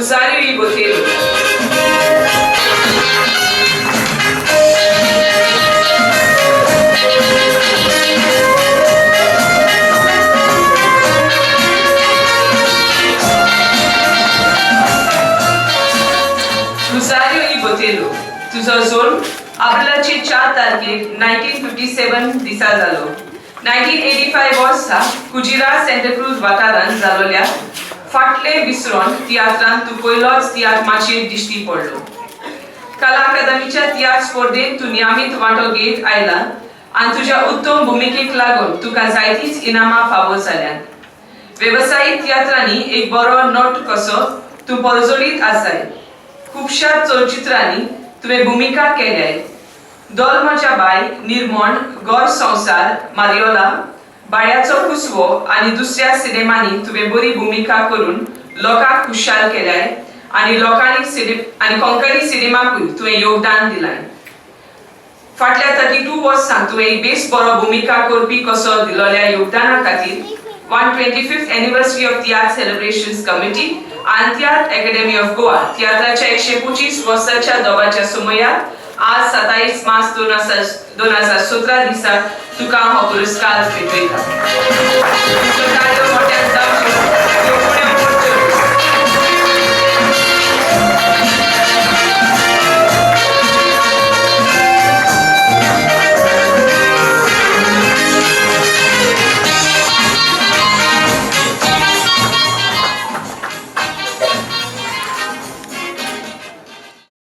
Rosario E Botelho. Rosario E Botelho, तुजो जल्म एप्रिलाचे 4 तारखेर 1957 दिसा जालो. 1985 वर्सा कुजिरा सेंटाक्रूज वाठारांत जालोल्या फाटले विसरोन तियात्रांत तूं पयलोच तियात्र माचयेर दिश्टी पडलो. कला अकादमीच्या तियात्र स्पर्धेंत तूं नियमीत वांटो घेत आयला आनी तुज्या उत्तम भुमिकेक लागून तुका जायतींच इनामां फावो जाल्यांत. वेवसायीक तियात्रांनी एक बरो नट कसो तूं परजळीत आसाय. खुबश्या चलचित्रांनी तुवें भुमिका केल्याय. दोल म्हज्या बाय, निर्मोण, घर संवसार, मारियोला, बाळ्याचो कुसवो आनी दुसऱ्या सिनेमांनी तुवें बरी भुमिका करून लोकांक खुशाल केल्याय आनी लोकांनी सिने आनी कोंकणी सिनेमाकूय तुवें योगदान दिलाय. फाटल्या 32 वर्सां तुवें एक बेस बरो भुमिका करपी कसो दिलोल्या योगदाना खातीर 125th anniversary of Tiatr Celebrations Committee आनी तियात्र अकॅडमी ऑफ गोवा तियात्राच्या 125 वर्साच्या दोबाच्या समयार आज 27 मार्च 2017 दिसा तुका हो पुरस्कार भेटयता. तुजो कार्य मोठ्यान जावं.